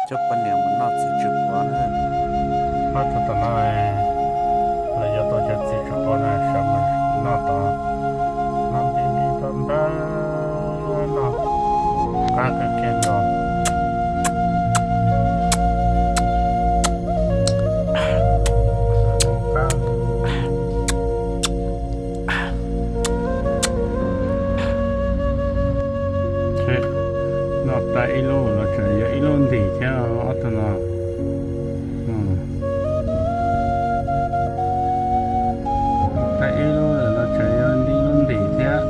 coj poj niam mus noj txiv tsw quav na. Noj txog tom no, lawv yuav tau cov txiv tsw quav na, sawv mus noj tod. Noj nti nti npawg npawg, noj qab kawg kiag nkaus. Noj tag ib lub los tseem yuav ib lub ntim thiab ob tug no. Tag ib lub los tseem yuav ib lub ntim thiab.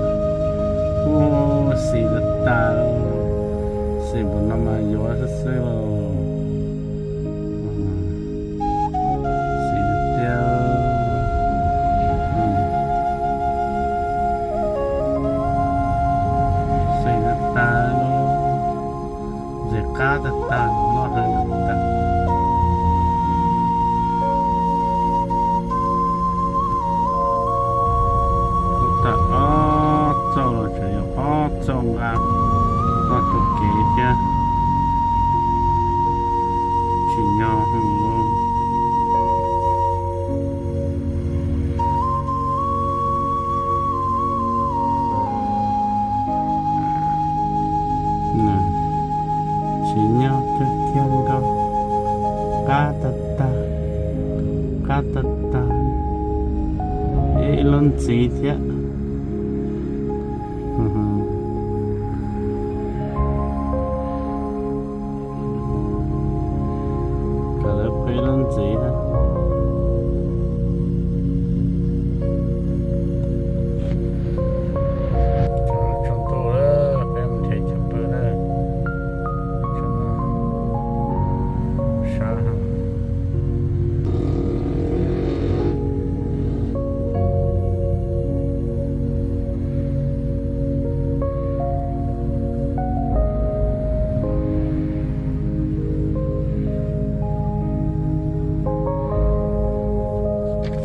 Ub, xis tag tag, xis npaum no mas yuav xwb xwb lauj. Xis tiag tiag. Xis tag tag lauj. Ntses qab tag tag, noj heev tag. Ub, tag ob txoj los tseem yuav ob txoj nqa, noj tau kev thiab. Tsim nyog heev lauj. Tsim nyog kawg kiag nkaus. Qab tag tag, qab tag tag. Ib lub ntxiv thiab. Kom lawv peb lub ntxiv na. Tsaus ntuj lawm, peb mus nrhiav chaw pw na. Sab heev.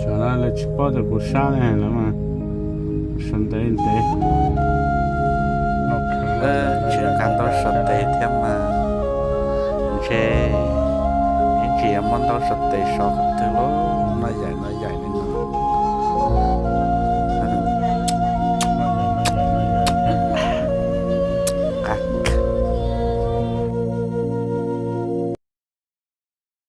Xyov lawv tsis paub tias kuv sab ne, lawv mas sawv ntev ntev. Tsis nqa ntau sawv tes thiab mas ntshe ib tsam yuav muab ntau sawv tes so qhov twg lauj, noj yam